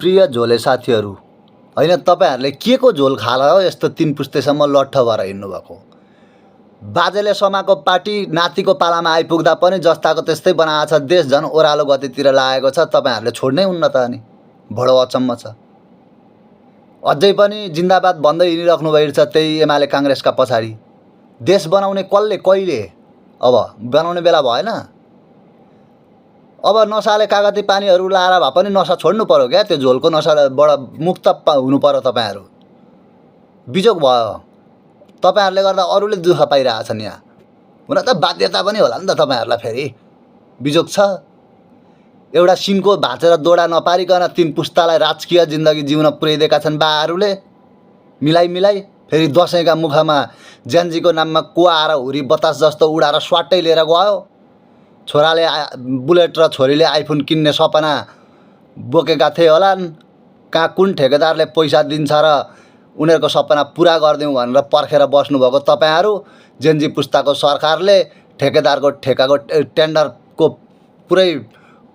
प्रिय झोले साथीहरू, होइन तपाईँहरूले के को झोल खाला हो यस्तो 3 पुस्तेसम्म लट्ठ भएर हिँड्नुभएको? बाजेले समाएको पार्टी नातिको पालामा आइपुग्दा पनि जस्ताको त्यस्तै बनाएको छ, देश झन् ओह्रालो गतितिर लागेको छ। तपाईँहरूले छोड्नै हुन्न त अनि? बडो अचम्म छ। अझै पनि जिन्दाबाद भन्दै हिँडिराख्नु भइरहेछ त्यही एमाले काङ्ग्रेसका पछाडि। देश बनाउने कसले, कहिले? अब बनाउने बेला भएन? अब नसाले कागती पानीहरू लाएर भए पनि नसा छोड्नु पर्यो क्या? त्यो झोलको नसाबाट मुक्त हुनु पर्यो तपाईँहरू। बिजोग भयो तपाईँहरूले गर्दा अरूले दुःख पाइरहेछन् यहाँ। हुन त बाध्यता पनि होला नि त तपाईँहरूलाई। फेरि बिजोग छ। एउटा सिनको भाँचेर दोडा नपारिकन 3 पुस्तालाई राजकीय जिन्दगी जिउन पुर्याइदिएका छन् बाहरूले मिलाई। फेरि दसैँका मुखमा ज्यान्जीको नाममा कुवा आएर हुरी बतास जस्तो उडाएर स्वाटै लिएर गयो। छोराले बुलेट र छोरीले आइफोन किन्ने सपना बोकेका थिए होलान्। कहाँ कुन ठेकेदारले पैसा दिन्छ र उनीहरूको सपना पुरा गरिदिउँ भनेर पर्खेर बस्नुभएको तपाईँहरू। जेन्जी पुस्ताको सरकारले ठेकेदारको ठेकाको टेन्डरको पुरै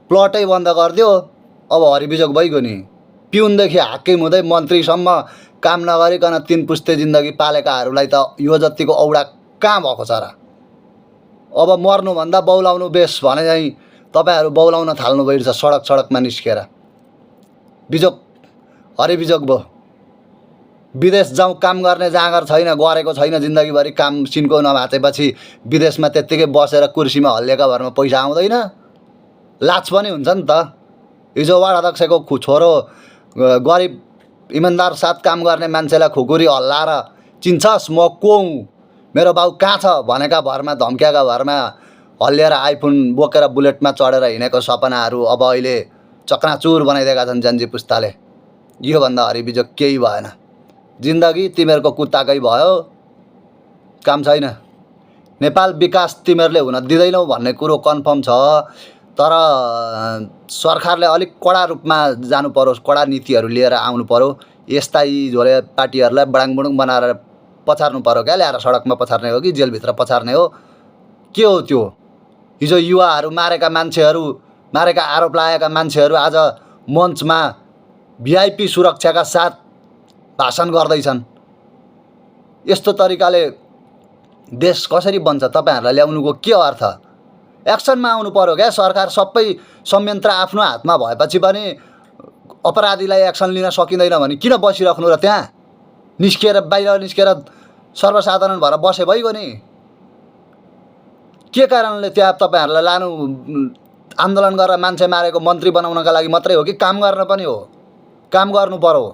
प्लटै बन्द गरिदियो। अब हरिबिजोग भइगयो नि। पिउनदेखि हाकिम हुँदै मन्त्रीसम्म काम नगरिकन 3 पुस्ते जिन्दगी पालेकाहरूलाई त यो जतिको औडा कहाँ भएको छ र? अब मर्नुभन्दा बौलाउनु बेस भने चाहिँ तपाईँहरू बौलाउन थाल्नु भइरहेछ सडकमा निस्केर। बिजोग, हरिबिजोग भयो। विदेश जाउँ काम गर्ने जाँगर छैन, गरेको छैन जिन्दगीभरि काम। सिनको नभाचेपछि विदेशमा त्यत्तिकै बसेर कुर्सीमा हल्लिएका भरमा पैसा आउँदैन? लाज पनि हुन्छ नि त। हिजो वार्ड अध्यक्षको छोरो गरिब इमान्दार साथ काम गर्ने मान्छेलाई खुकुरी हल्लाएर चिन्छस् म को हुँ, मेरो बाउ कहाँ छ भनेका भरमा, धम्क्याका भरमा हल्लिएर आइफोन बोकेर बुलेटमा चढेर हिँडेको सपनाहरू अब अहिले चकनाचुर बनाइदिएका छन् जेन्जी पुस्ताले। योभन्दा हरिबिजोग केही भएन। जिन्दगी तिमीहरूको कुत्ताकै भयो, काम छैन। नेपाल विकास तिमीहरूले हुन दिँदैनौ भन्ने कुरो कन्फर्म छ। तर सरकारले अलिक कडा रूपमा जानु पर्यो, कडा नीतिहरू लिएर आउनु पर्यो। यस्ता यी झोले पार्टीहरूलाई बडाङबुडुङ बनाएर पछार्नु पर्यो क्या? ल्याएर सडकमा पछार्ने हो कि जेलभित्र पछार्ने हो? के हो त्यो? हिजो युवाहरू मारेका मान्छेहरू, मारेका आरोप लागेका मान्छेहरू आज मञ्चमा भिआइपी सुरक्षाका साथ भाषण गर्दैछन्। यस्तो तरिकाले देश कसरी बन्छ? तपाईँहरूलाई ल्याउनुको के अर्थ? एक्सनमा आउनु पर्यो क्या? सरकार सबै संयन्त्र आफ्नो हातमा भएपछि पनि अपराधीलाई एक्सन लिन सकिँदैन भने किन बसिराख्नु र? त्यहाँ निस्किएर बाहिर निस्केर सर्वसाधारण भएर बसे भइगयो नि। के कारणले त्यहाँ तपाईँहरूलाई लानु? आन्दोलन गरेर मान्छे मारेको मन्त्री बनाउनका लागि मात्रै हो कि काम गर्न पनि हो? काम गर्नु पर्यो।